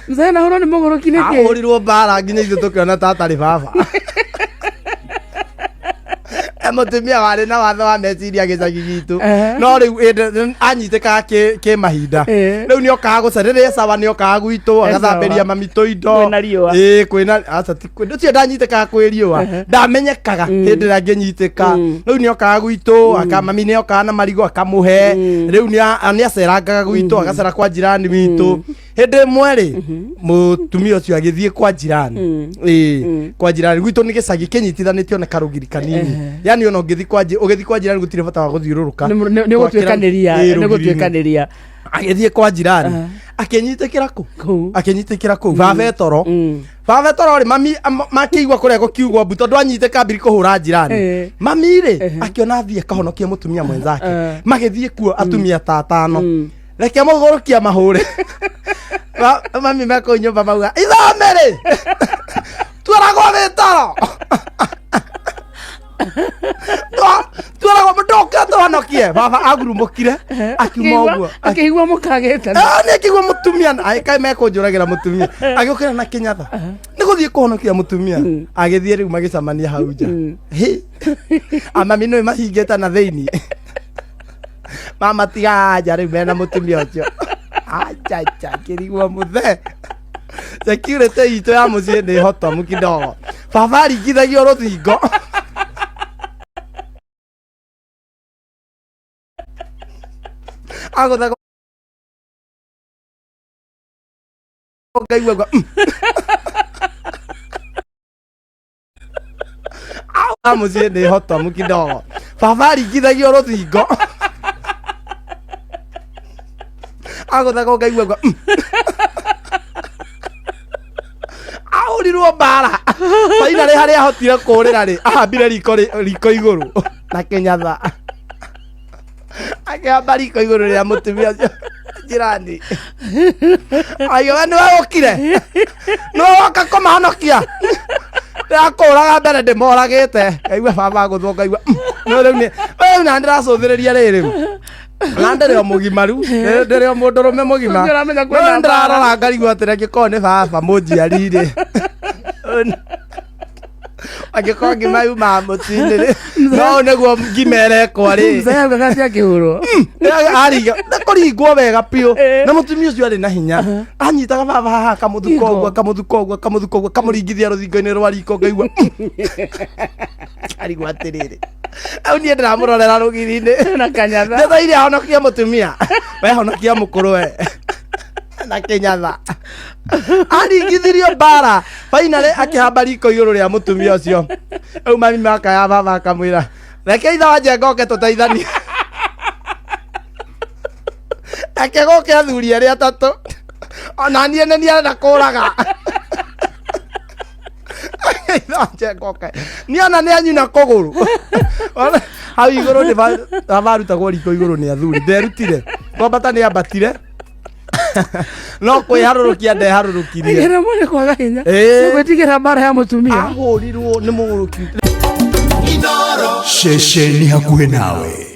Mzee na hũrwo nĩ mũgũrũki nĩkĩ? Ahũrirwo mbara nginya ithuĩ tũkĩona ta atarĩ baba. E mũtumia warĩ na watho wa meciria gĩcagi gitũ. No rĩu anyitĩkaga kĩ mahinda. Rĩu nĩokaga gũca rĩrĩa sawa nĩokaga gwitũ agathambĩria mami tũindo. Kwĩna riũa. Ĩĩ kwĩna aca ti kwĩ ũcio ndanyitĩkaga kwĩ riũa. Ndamenyekaga hĩndĩ ĩrĩa angĩnyitĩka. Rĩu nĩokaga gwitũ aka mami nĩokaga na marigũ akamũhe. Rĩu nĩacerangaga gwitũ agacera kwa jirani witũ. Hĩndĩ ĩmwe rĩ mũtumia ũcio agĩthiĩ kwa jirani. Ĩĩ kwa jirani gwitũ nĩ gĩcagi kĩnyitithanĩtio na karũgiri kanini. Yani ona ũngĩthiĩ kwa ũgĩthiĩ kwa jirani gũtirĩ bata wa gũthiũrũrũka. Nĩ gũtuĩkanĩria, Ĩĩ, nĩ rũgiri-inĩ. gũtuĩkanĩria. Agĩthiĩ kwa jirani akĩnyitĩkĩra kũ Kũu. Akĩnyitĩkĩra kũu baba toro. Baba toro rĩ mami makĩigua kũrĩa gũkiugwo mbu tondũ anyitĩka mbiri kũhũra jirani. Mami rĩ akĩona athiĩ akahonokie mũtumia mwenzake. Magĩthiĩ kuo atumia ta atano. Reke mũgũrũkia mahũre. Mami mekũu nyũmba mauga ithome rĩ tweragwo wĩ toro tweragwo ndoke tũhonokie. Baba agurumũkire akiuma ũguo. Akĩigua mũkagĩtana. Ah, nĩ akĩigua mũtumia kaĩ mekũnjũragĩra mũtumia agĩũkĩra na kĩnyatha nĩ gũthiĩ kũhonokia mũtumia agĩthiĩ rĩu magĩcemania hau nja. Hĩ, amami nĩ mahingĩte na thĩinĩ mama tiga anja rĩu mena mũtumia ũcio anja anja ngĩrigwo mũthee security itũ ya mũciĩ nĩ hotomu kidogo. Baba aringithagio rũthingo agũtha ngaigua ngwa Au mũciĩ nĩ hotomu kidogo. Baba aringithagio rũthingo agũthaga ngaigua ngwa ahũrirwo mbara finally harĩa ahotire kũrĩra rĩ ahambire riko riko igũrũ na kĩnyatha akĩhamba riko igũrũ rĩa mũtumia ũcio jirani aiga nĩwe ũkire nĩwe woka kũmahonokia ndĩrakũraga mbere ndĩmoragĩte ngaigua baba agũthwo ngaigua no rĩu nĩ rĩu na ndĩracũthĩrĩria rĩrĩ na ndĩrĩ o mũgimaru ndĩrĩ o mũndũrũme mũgima. Ũcio ũramenya kwĩna No ndĩrarora ngarigwo atĩrĩ angĩkorwo nĩ baba mũnjiari rĩ angĩkorwo ngima yumaga mũtu-inĩ rĩ no ũũ nĩguo ngima ĩrekwo rĩ. Mzee augaga atĩ akĩhũrwo. Aringa kũringwo wega biũ na mũtumia ũcio arĩ na hinya anyitaga baba haha akamũthuka Ringo. ũguo akamũthuka ũguo akamũthuka ũguo akamũringithia rũthingo-inĩ rwa riko ngaigua arigwo atĩrĩrĩ au niĩ ndĩramũrorera rũgiri-inĩ Na kanyatha. ndetheire ahonokia mũtumia we honokia mũkũrũ we na kĩnyatha aringithirio mbara finally akĩhamba riko igũrũ rĩa mũtumia ũcio rĩu mami makaya baba akamwĩra reke ithe wa njenga oke tũteithanie reke gũke athuri erĩ atatũ ona niĩ nĩ niĩ arenda kũraga ithe wa njenga oke niĩ ona nĩ anyuna kũgũrũ Ona, hau igũrũ nĩ barutagwo riko igũrũ nĩ athuri nderutire kwambata nĩ ambatire no kwĩharũrũkia ndeharũrũkirie. Aigana mwene kwaga hinya. Ĩĩ. Gwĩtigĩra mbara ya mũtumia. Ahũrirwo nĩ mũgũrũki. Ceceni hakuhĩ nawe.